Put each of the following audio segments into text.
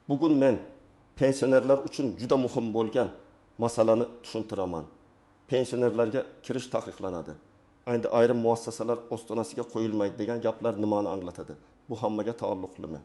Bugun men pensionerlar uchun juda muhim bo'lgan masalani tushuntiraman. Pensionerlarga kirish taqiqlanadi, endi ayrim muassasalar ostonasiga qo'yilmaydi degan gaplar nimani anglatadi? Bu hammaga taalluqlimi?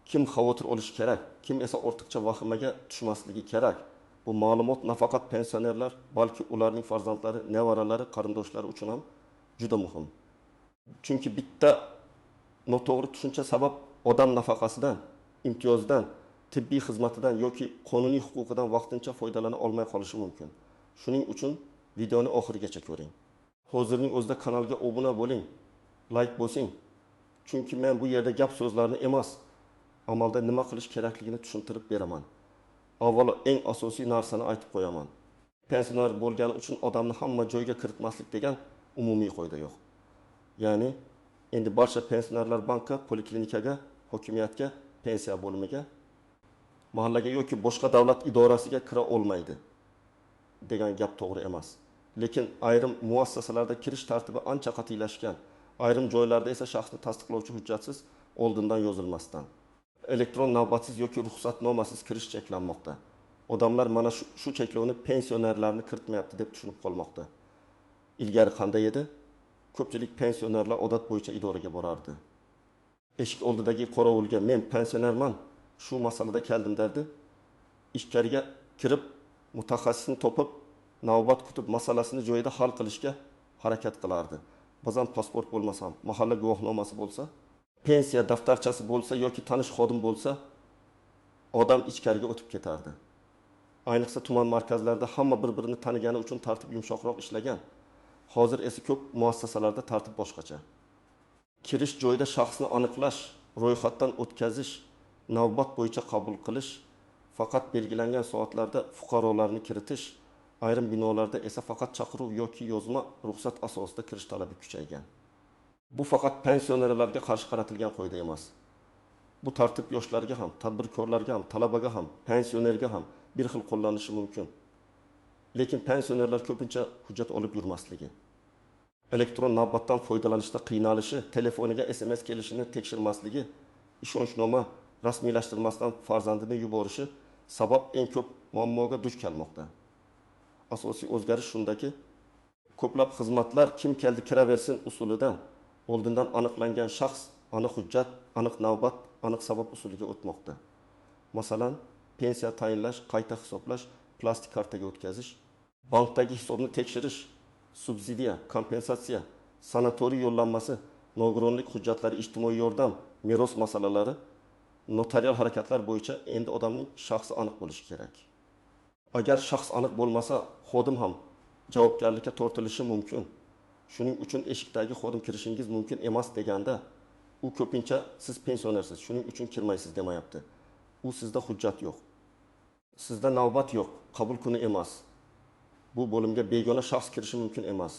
Kim xavotir olishi kerak, kim esa ortiqcha vahimaga tushmasligi kerak? Bu ma'lumot nafaqat pensionerlar, balki ularning farzandlari, nevaralari, qarindoshlari uchun ham juda muhim. Chunki bitta noto'g'ri tushuncha sabab odam nafaqasidan, imtiyozdan, tibbiy xizmatidan yoki qonuniy huquqidan vaqtincha foydalana olmay qolishi mumkin. Shuning uchun videoni oxirigacha ko'ring. Hozirning o'zida kanalga obuna bo'ling, like bosing. Chunki men bu yerda gap so'zlarni emas, amalda nima qilish kerakligini tushuntirib beraman. Avvalo eng asosiy narsani aytib qo'yaman. Pensioner bo'lgani uchun odamni hamma joyga kiritmaslik degan umumiy qoida yo'q. Ya'ni endi barcha pensionerlar bankka, poliklinikaga, hokimiyatga, pensiya bo'limiga, mahallaga yoki boshqa davlat idorasiga kira olmaydi degan gap to'g'ri emas. Lekin ayrim muassasalarda kirish tartibi ancha qat'iylashgan. Ayrim joylarda esa shaxsni tasdiqlovchi hujjatsiz, oldindan yozilmasdan, elektron navbatsiz yoki ruxsatnomasiz kirish cheklanmoqda. Odamlar mana shu cheklovni pensionerlarni kiritmayapti deb tushunib qolmoqda. Ilgari qanday edi? Ko'pchilik pensionerlar odat bo'yicha idoraga borardi. Eshik oldidagi qorovulga men pensionerman, shu masalada keldim derdi. Ichkariga kirib, mutaxassisni topib, navbat kutib masalasini joyida hal qilishga harakat qilardi. Ba'zan pasport bo'lmasa ham, mahalla guvohnomasi bo'lsa, pensiya daftarchasi bo'lsa yoki tanish xodim bo'lsa, odam ichkariga o'tib ketardi. Ayniqsa tuman markazlarida hamma bir-birini tanigani uchun tartib yumshoqroq ishlagan. Hozir esa ko'p muassasalarda tartib boshqacha. Kirish joyida shaxsni aniqlash, ro'yxatdan o'tkazish, navbat bo'yicha qabul qilish, faqat belgilangan soatlarda fuqarolarni kiritish, ayrim binolarda esa faqat chaqiruv yoki yozma ruxsat asosida kirish talabi kuchaygan. Bu faqat pensionerlarga qarshi qaratilgan qoida emas. Bu tartib yoshlarga ham, tadbirkorlarga ham, talabaga ham, pensionerga ham bir xil qo'llanishi mumkin. Lekin pensionerlar ko'pincha hujjat olib yurmasligi, elektron navbatdan foydalanishda qiynalishi, telefoniga SMS kelishini tekshirmasligi, ishonchnoma rasmiylashtirmasdan farzandini yuborishi sabab eng ko'p muammoga duch kelmoqda. Asosiy o'zgarish shundaki, ko'plab xizmatlar kim keldi kiraversin usulidan oldindan aniqlangan shaxs, aniq hujjat, aniq navbat, aniq sabab usuliga o'tmoqda. Masalan, pensiya tayinlash, qayta hisoblash, plastik kartaga o'tkazish, bankdagi hisobni tekshirish, subsidiya, kompensatsiya, sanatoriy yo'llanmasi, nogironlik hujjatlari, ijtimoiy yordam, meros masalalari, notarial harakatlar bo'yicha endi odamning shaxsi aniq bo'lishi kerak. Agar shaxs aniq bo'lmasa, xodim ham javobgarlikka tortilishi mumkin. Shuning uchun eshikdagi xodim kirishingiz mumkin emas deganda, u ko'pincha siz pensionersiz, shuning uchun kirmaysiz demayapti. U sizda hujjat yo'q. Sizda navbat yo'q, qabul kuni emas. Bu bo'limga begona shaxs kirishi mumkin emas.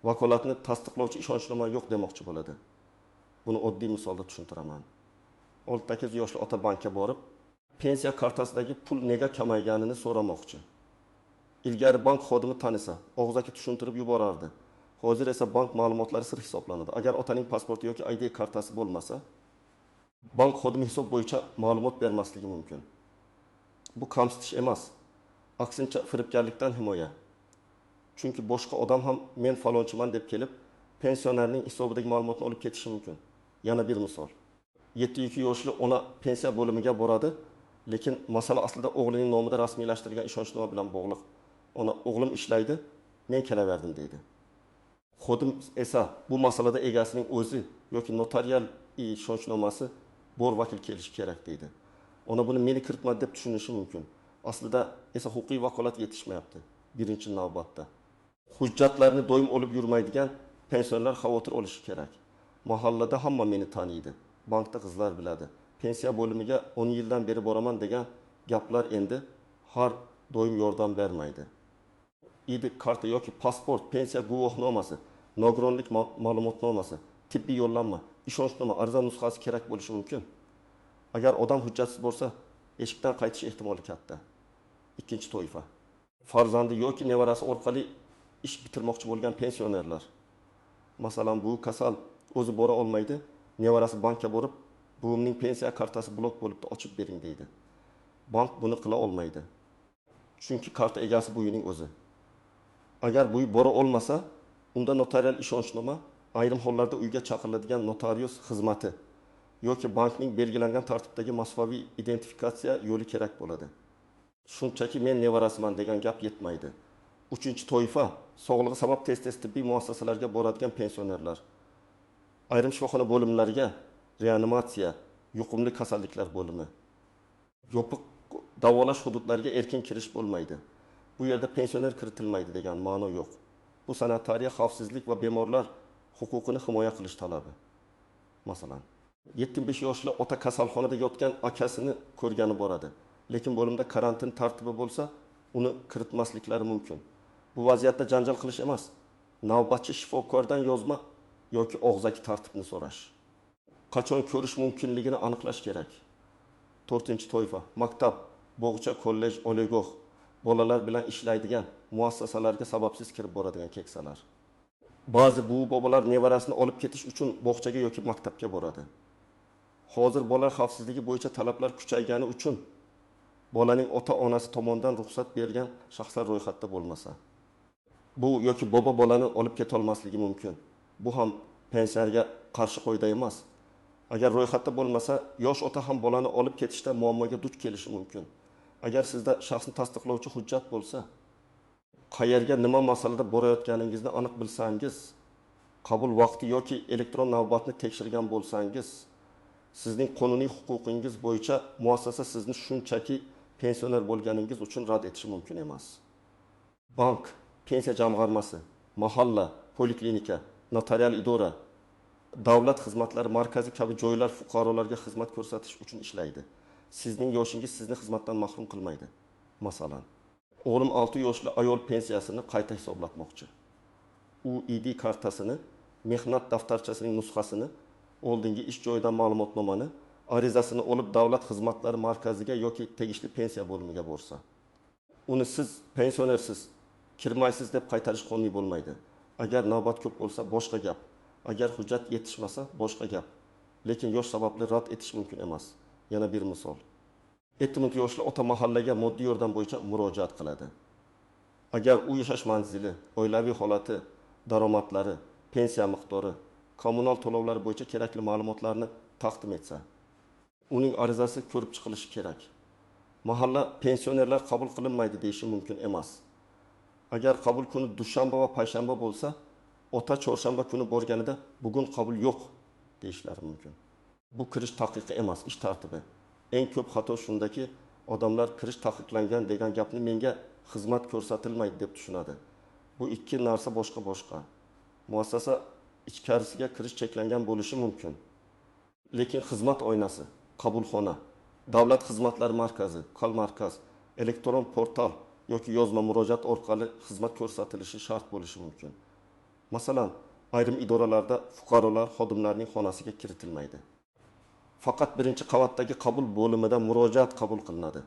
Vakolatni tasdiqlovchi ishonchnoma yo'q demoqchi bo'ladi. Buni oddiy misolda tushuntiraman. 68 yoshli ota bankka borib, pensiya kartasidagi pul nega kamayganini so'ramoqchi. Ilgari bank xodimi tanisa, og'zaki tushuntirib yuborardi. Hozir esa bank ma'lumotlari sir hisoblanadi. Agar otaning pasporti yoki ID kartasi bo'lmasa, bank xodimi hisob bo'yicha ma'lumot bermasligi mumkin. Bu kamsitish emas, aksincha firibgarlikdan himoya. Chunki boshqa odam ham men falonchiman deb kelib, pensionerning hisobidagi ma'lumotni olib ketishi mumkin. Yana bir misol. 72 yoshli ona pensiya bo'limiga boradi, lekin masala aslida o'g'lining nomida rasmiylashtirilgan ishonchnoma bilan bog'liq. Ona o'g'lim ishlaydi, men kelaverdim deydi. Xodim esa bu masalada egasining o'zi yoki notarial ishonchnomasi bor vakil kelishi kerak deydi. Ona buni meni kiritmadi deb tushunishi mumkin. Aslida esa huquqiy vakolat yetishmayapti birinchi navbatda. Hujjatlarni doim olib yurmaydigan pensionerlar xavotir olishi kerak. Mahallada hamma meni taniydi. Bankda qizlar biladi. Pensiya bo'limiga 10 yildan beri boraman degan gaplar endi har doim yordam bermaydi. ID karta yoki pasport, pensiya guvohnomasi, nogironlik ma'lumotnomasi, tibbiy yo'llanma, ishonchnoma, ariza nusxasi kerak bo'lishi mumkin. Agar odam hujjatsiz bo'lsa, eshikdan qaytish ehtimoli katta. Ikkinchi toifa. Farzandi yoki nevarasi orqali ish bitirmoqchi bo'lgan pensionerlar. Masalan, bu kasal o'zi bora olmaydi, nevarasi bankka borib, Buvimning pensiya kartasi blok bo'libdi, ochib bering deydi. Bank buni qila olmaydi. Chunki karta egasi buvining o'zi. Agar buvi bora olmasa, unda notarial ishonchnoma, ayrim hollarda uyga chaqiriladigan notarius xizmati yoki bankning belgilangan tartibdagi masofaviy identifikatsiya yo'li kerak bo'ladi. Shunchaki men nevarasiman degan gap yetmaydi. Uchinchi toifa sog'lig'i sabab tez-tez tibbiy muassasalarga boradigan pensionerlar. Ayrim shifoxona bo'limlariga reanimatsiya, yuqumli kasalliklar bo'limi, yopiq davolash hududlariga erkin kirish bo'lmaydi. Bu yerda pensioner kiritilmaydi degan ma'no yo'q. Bu sanitariya, xavfsizlik va bemorlar huquqini himoya qilish talabi. Masalan, 75 yoshli ota kasalxonada yotgan akasini ko'rgani boradi. Lekin bo'limda karantin tartibi bo'lsa, uni kiritmasliklari mumkin. Bu vaziyatda janjal qilish emas, navbatchi shifokordan yozma yoki og'zaki tartibni so'rash. Qachon ko'rish mumkinligini aniqlash kerak. To'rtinchi toifa maktab, bog'cha, kollej, oliygoh, bolalar bilan ishlaydigan muassasalarga sababsiz kirib boradigan keksalar. Ba'zi buvi bobolar nevarasini olib ketish uchun bog'chaga yoki maktabga boradi. Hozir bolalar xavfsizligi bo'yicha talablar kuchaygani uchun bolaning ota-onasi tomonidan ruxsat bergan shaxslar ro'yxatda bo'lmasa, bu yoki bobo bolani olib keta olmasligi mumkin. Bu ham pensionerga qarshi qoida emas. Agar ro'yxatda bo'lmasa, yosh ota ham bolani olib ketishda muammoga duch kelishi mumkin. Agar sizda shaxsni tasdiqlovchi hujjat bo'lsa, qayerga nima masalada borayotganingizni aniq bilsangiz, qabul vaqti yoki elektron navbatni tekshirgan bo'lsangiz, sizning qonuniy huquqingiz bo'yicha muassasa sizni shunchaki pensioner bo'lganingiz uchun rad etishi mumkin emas. Bank, pensiya jamg'armasi, mahalla, poliklinika, notarial idora, davlat xizmatlari markazi kabi joylar fuqarolarga xizmat ko'rsatish uchun ishlaydi. Sizning yoshingiz sizni xizmatdan mahrum qilmaydi. Masalan, o'g'lim 6 yoshli ayol pensiyasini qayta hisoblatmoqchi. U ID kartasini, mehnat daftarchasining nusxasini, oldingi ish joyidan ma'lumotnomani, arizasini olib davlat xizmatlari markaziga yoki tegishli pensiya bo'limiga borsa, uni siz pensionersiz, kirmaysiz deb qaytarish qonuniy bo'lmaydi. Agar navbat ko'p bo'lsa boshqa gap, agar hujjat yetishmasa boshqa gap. Lekin yosh sababli rad etish mumkin emas. Yana bir misol. 70 yoshli ota mahallaga moddiy yordam bo'yicha murojaat qiladi. Agar u yashash manzili, oilaviy holati, daromadlari, pensiya miqdori, kommunal to'lovlar bo'yicha kerakli ma'lumotlarni taqdim etsa, uning arizasi ko'rib chiqilishi kerak. Mahalla pensionerlar qabul qilinmaydi deyishi mumkin emas. Agar qabul kuni dushanba va payshanba bo'lsa, ota chorshanba kuni borganida bugun qabul yo'q deyishlari mumkin. Bu kirish taqiqi emas, ish tartibi. Eng ko'p xato shundaki, odamlar kirish taqiqlangan degan gapni menga xizmat ko'rsatilmaydi deb tushunadi. Bu ikki narsa boshqa-boshqa. Muassasa ichkarisiga kirish cheklangan bo'lishi mumkin. Lekin xizmat oynasi, qabulxona, davlat xizmatlari markazi, kall markaz, elektron portal yoki yozma murojaat orqali xizmat ko'rsatilishi shart bo'lishi mumkin. Masalan, ayrim idoralarda fuqarolar xodimlarning xonasiga kiritilmaydi. Faqat birinchi qavatdagi qabul bo'limida murojaat qabul qilinadi.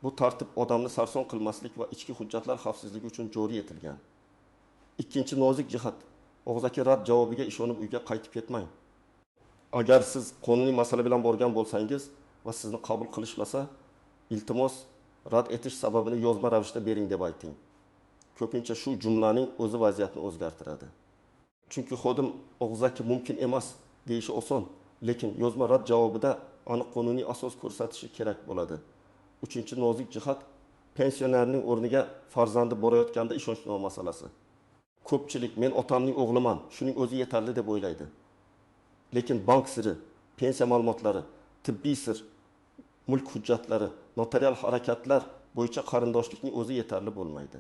Bu tartib odamni sarson qilmaslik va ichki hujjatlar xavfsizligi uchun joriy etilgan. Ikkinchi nozik jihat, og'zaki rad javobiga ishonib uyga qaytib ketmang. Agar siz qonuniy masala bilan borgan bo'lsangiz va sizni qabul qilishmasa, iltimos rad etish sababini yozma ravishda bering deb ayting. Ko'pincha shu jumlaning o'zi vaziyatni o'zgartiradi. Chunki xodim og'zaki mumkin emas deyishi oson, lekin yozma rad javobida aniq qonuniy asos ko'rsatishi kerak bo'ladi. Uchinchi nozik jihat, pensionerning o'rniga farzandi borayotganda ishonchnoma masalasi. Ko'pchilik men otamning o'g'liman, shuning o'zi yetarli deb o'ylaydi. Lekin bank siri, pensiya ma'lumotlari, tibbiy sir, mulk hujjatlari, notarial harakatlar bo'yicha qarindoshlikning o'zi yetarli bo'lmaydi.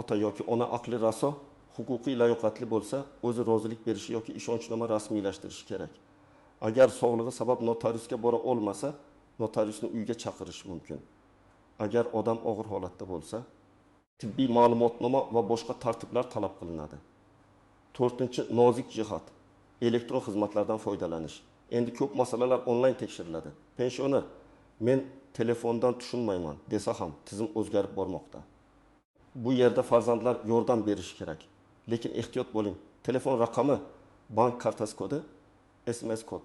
Ota yoki ona aqli raso, huquqiy layoqatli bo'lsa, o'zi rozilik berishi yoki ishonchnoma rasmiylashtirishi kerak. Agar sog'lig'i sabab notariusga bora olmasa, notariusni uyga chaqirish mumkin. Agar odam og'ir holatda bo'lsa, tibbiy ma'lumotnoma va boshqa tartiblar talab qilinadi. To'rtinchi nozik jihat, elektron xizmatlardan foydalanish. Endi ko'p masalalar onlayn tekshiriladi. Pensioner men telefondan tushunmayman desa ham tizim o'zgarib bormoqda. Bu yerda farzandlar yordam berishi kerak. Lekin ehtiyot bo'ling. Telefon raqami, bank kartasi kodi, SMS kod.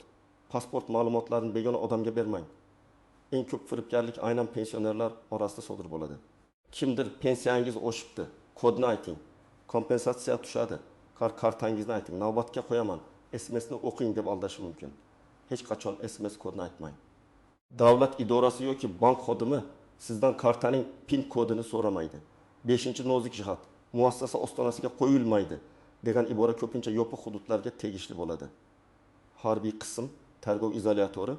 Pasport ma'lumotlarini begona odamga bermang. Eng ko'p firibgarlik aynan pensionerlar orasida sodir bo'ladi. Kimdir pensiyangiz oshibdi, kodni ayting, kompensatsiya tushadi, kartangizni ayting, navbatga qo'yaman, SMSni o'qing deb aldashi mumkin. Hech qachon SMS kodini aytmang. Davlat idorasi yoki bank xodimi sizdan kartaning PIN kodini so'ramaydi. Beshinchi nozik jihat: muassasa ostonasiga qo'yilmaydi degan ibora ko'pincha yopiq hududlarga tegishli bo'ladi. Harbiy qism, tergov izolyatori,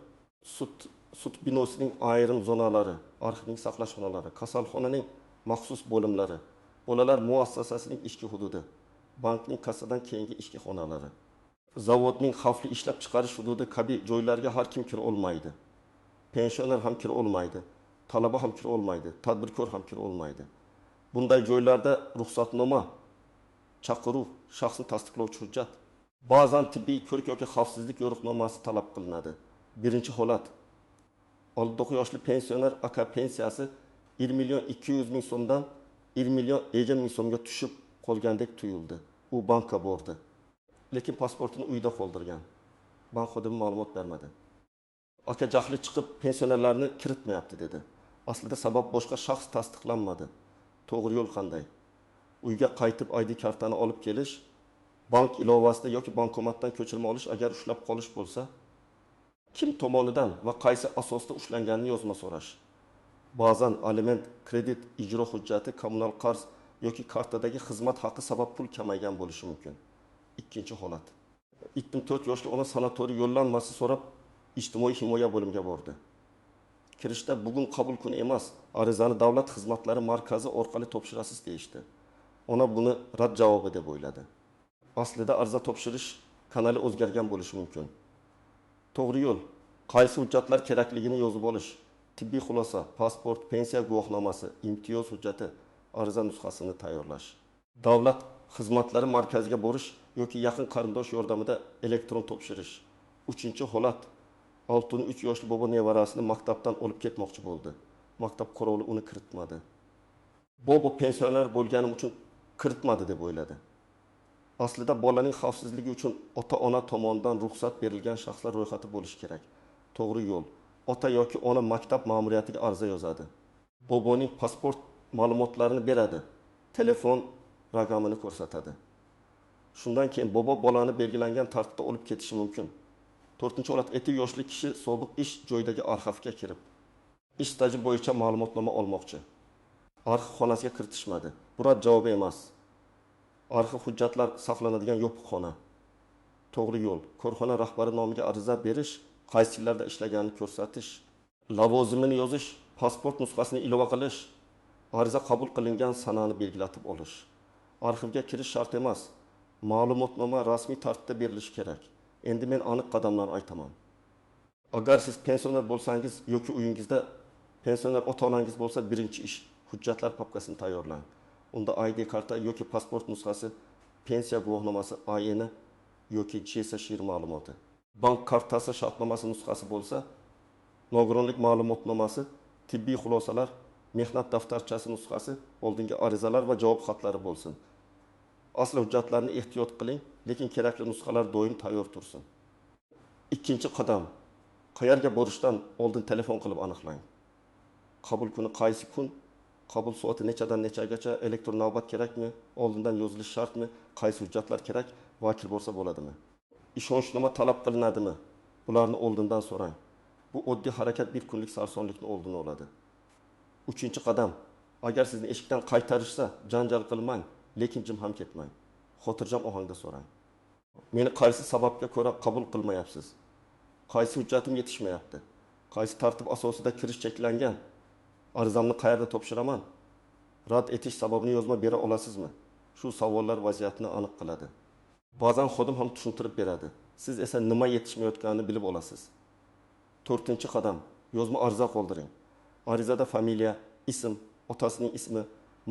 sud binosining ayrim zonalari, arxivning saqlash xonalari, kasalxonaning maxsus bo'limlari, bolalar muassasasining ichki hududi, bankning kassadan keyingi ichki xonalari, zavodning xavfli ishlab chiqarish hududi kabi joylarga har kim kira olmaydi. Pensioner ham kira olmaydi, talaba ham kira olmaydi, tadbirkor ham kira olmaydi. Bunday joylarda ruxsatnoma, chaqiruv, shaxsni tasdiqlovchi hujjat, ba'zan tibbiy ko'rik yoki xavfsizlik yo'riqnomasi talab qilinadi. Birinchi holat: 59 yoshli pensioner aka pensiyasi 1 million 200 ming so'mdan 1 million 50 ming so'mga tushib qolgandek tuyuldi. U bankka bordi, lekin pasportini uyda qoldirgan. Bank xodimi ma'lumot bermadi. Aka jahli chiqib, pensionerlarni kiritmayapti dedi. Aslida sabab boshqa, shaxs tasdiqlanmadi. To'g'ri yo'l qanday? Uyga qaytib ID kartani olib kelish, bank ilovasida yoki bankomatdan ko'chirma olish agar ushlab qolish bo'lsa, kim tomonidan va qaysi asosda ushlanganini yozma so'rash. Ba'zan aliment, kredit, ijro hujjati, kommunal qarz yoki kartadagi xizmat haqi sabab pul kamaygan bo'lishi mumkin. Ikkinchi holat: 74 yoshli ona sanatoriy yo'llanmasi so'rab ijtimoiy himoya bo'limiga bordi. Kirishda bugun qabul kuni emas, arizani davlat xizmatlari markazi orqali topshirasiz deyishdi. Ona buni rad javobi deb o'yladi. Aslida ariza topshirish kanali o'zgargan bo'lishi mumkin. To'g'ri yo'l: qaysi hujjatlar kerakligini yozib olish, tibbiy xulosa, pasport, pensiya guvohnomasi, imtiyoz hujjati, ariza nusxasini tayyorlash. Davlat xizmatlari markaziga borish yoki yaqin qarindosh yordamida elektron topshirish. Uchinchi holat: 63 yoshli bobo nevarasini maktabdan olib ketmoqchi bo'ldi. Maktab qorovuli uni kiritmadi. Bobo pensioner bo'lganim uchun kiritmadi deb o'yladi. Aslida bolaning xavfsizligi uchun ota-ona tomonidan ruxsat berilgan shaxslar ro'yxati bo'lishi kerak. To'g'ri yo'l: ota yoki ona maktab ma'muriyatiga ariza yozadi. Boboning pasport ma'lumotlarini beradi, telefon raqamini ko'rsatadi. Shundan keyin bobo bolani belgilangan tartibda olib ketishi mumkin. To'rtinchi holat: 50 yoshli kishi sobiq ish joyidagi arxivga kirib, ish staji bo'yicha ma'lumotnoma olmoqchi. Arxiv xonasiga kiritishmadi. Bu rad javobi emas. Arxiv hujjatlar saqlanadigan yopiq xona. To'g'ri yo'l: korxona rahbari nomiga ariza berish, qaysi yillarda ishlaganini ko'rsatish, lavozimini yozish, pasport nusxasini ilova qilish, ariza qabul qilingan sanani belgilatib olish. Arxivga kirish shart emas. Ma'lumotnoma rasmiy tartibda berilishi kerak. Endi men aniq qadamlarni aytaman. Agar siz pensioner bo'lsangiz yoki uyingizda pensioner ota-onangiz bo'lsa, birinchi ish hujjatlar papkasini tayyorlang. Unda ID karta yoki pasport nusxasi, pensiya guvohnomasi, IN yoki JSShir ma'lumoti, bank kartasi shartnomasi nusxasi bo'lsa, nogironlik ma'lumotnomasi, tibbiy xulosalar, mehnat daftarchasi nusxasi, oldingi arizalar va javob xatlari bo'lsin. Asl hujjatlarni ehtiyot qiling, lekin kerakli nusxalar doim tayyor tursin. Ikkinchi qadam: qayerga borishdan oldin telefon qilib aniqlang. Qabul kuni qaysi kun, qabul soati nechadan nechagacha, elektron navbat kerakmi, oldindan yozilish shartmi, qaysi hujjatlar kerak, vakil borsa bo'ladimi? Ishonchnoma talab qilinadimi? Bularni oldindan so'rang. Bu oddiy harakat bir kunlik sarsonlikni oldini oladi. Uchinchi qadam: agar sizni eshikdan qaytarishsa, janjal qilmang, lekin jim ham ketmang. Xotirjam ohangda so'rang. Meni qaysi sababga ko'ra qabul qilmayapsiz? Qaysi hujjatim yetishmayapti? Qaysi tartib asosida kirish cheklangan? Arizamni qayerda topshiraman? Rad etish sababini yozma bera olasizmi? Shu savollar vaziyatni aniq qiladi. Ba'zan xodim ham tushuntirib beradi. Siz esa nima yetishmayotganini bilib olasiz. To'rtinchi qadam: yozma ariza qoldiring. Arizada familiya, ism, otasining ismi,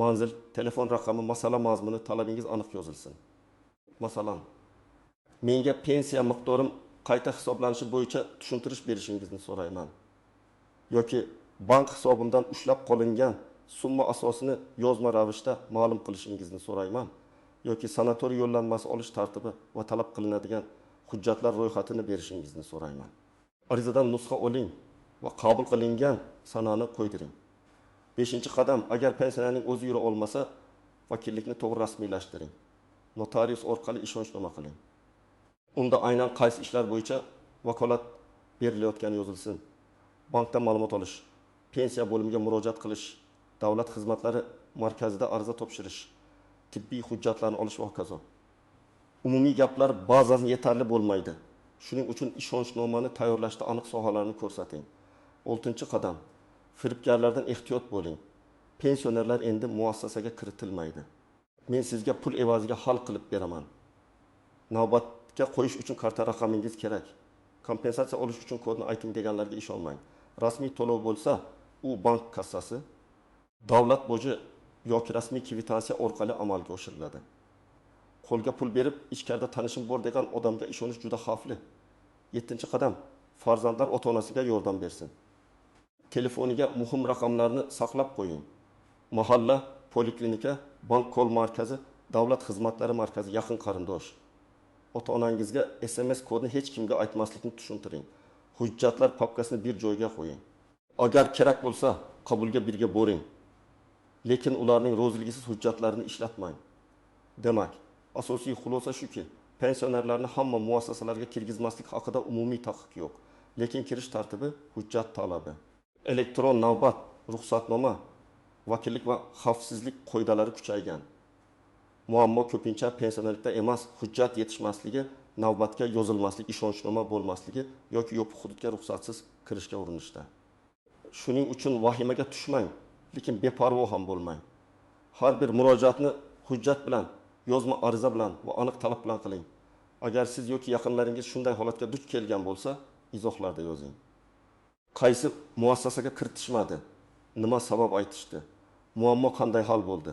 manzil, telefon raqami, masala mazmuni, talabingiz aniq yozilsin. Masalan, menga pensiya miqdorim qayta hisoblanishi bo'yicha tushuntirish berishingizni so'rayman. Yoki bank hisobimdan ushlab qolingan summa asosini yozma ravishda ma'lum qilishingizni so'rayman. Yoki sanatoriy yo'llanmasi olish tartibi va talab qilinadigan hujjatlar ro'yxatini berishingizni so'rayman. Arizadan nusxa oling va qabul qilingan sanani qo'ydiring. Beshinchi qadam: agar pensionerning o'zi yura olmasa, vakillikni to'g'ri rasmiylashtiring. Notarius orqali ishonchnoma qiling. Unda aynan qaysi ishlar bo'yicha vakolat berilayotgani yozilsin. Bankdan ma'lumot olish, pensiya bo'limiga murojaat qilish, davlat xizmatlari markazida ariza topshirish, tibbiy hujjatlarni olish va hokazo. Umumiy gaplar ba'zan yetarli bo'lmaydi. Shuning uchun ishonchnomani tayyorlashda aniq sohalarni ko'rsating. Oltinchi qadam: firibgarlardan ehtiyot bo'ling. Pensionerlar endi muassasaga kiritilmaydi. Men sizga pul evaziga hal qilib beraman. Navbatga qo'yish uchun karta raqamingiz kerak. Kompensatsiya olish uchun kodni ayting deganlarga ishonmang. Rasmiy to'lov bo'lsa, u bank kassasi, davlat boji yoki rasmiy kvitansiya orqali amalga oshiriladi. Qo'lga pul berib, ichkarida tanishim bor degan odamga ishonish juda xavfli. Yettinchi qadam: farzandlar ota-onasiga yordam bersin. Telefoniga muhim raqamlarni saqlab qo'ying. Mahalla, poliklinika, bank call markazi, davlat xizmatlari markazi, yaqin qarindosh. Ota-onangizga SMS kodni hech kimga aytmaslikni tushuntiring. Hujjatlar papkasini bir joyga qo'ying. Agar kerak bo'lsa, qabulga birga boring. Lekin ularning roziligisiz hujjatlarni ishlatmang. Demak, asosiy xulosa shuki, pensionerlarni hamma muassasalarga kirgizmaslik haqida umumiy taqiq yo'q. Lekin kirish tartibi, hujjat talabi, elektron navbat, ruxsatnoma, vakillik va xavfsizlik qoidalari kuchaygan. Muammo ko'pincha pensionerlikda emas, hujjat yetishmasligi, navbatga yozilmaslik, ishonchnoma bo'lmasligi yoki yopiq hududga ruxsatsiz kirishga urinishda. Shuning uchun vahimaga tushmang, lekin beparvo ham bo'lmang. Har bir murojaatni hujjat bilan, yozma ariza bilan va aniq talab bilan qiling. Agar siz yoki yaqinlaringiz shunday holatga duch kelgan bo'lsa, izohlarda yozing. Qaysi muassasaga kiritishmadi? Nima sabab aytishdi? Muammo qanday hal bo'ldi?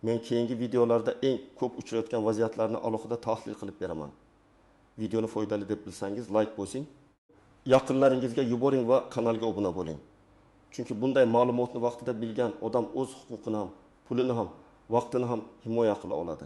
Men keyingi videolarda eng ko'p uchrayotgan vaziyatlarni alohida tahlil qilib beraman. Videoni foydali deb bilsangiz, like bosing, yaqinlaringizga yuboring va kanalga obuna bo'ling. Chunki bunday ma'lumotni vaqtida bilgan odam o'z huquqini ham, pulini ham, vaqtini ham himoya qila oladi.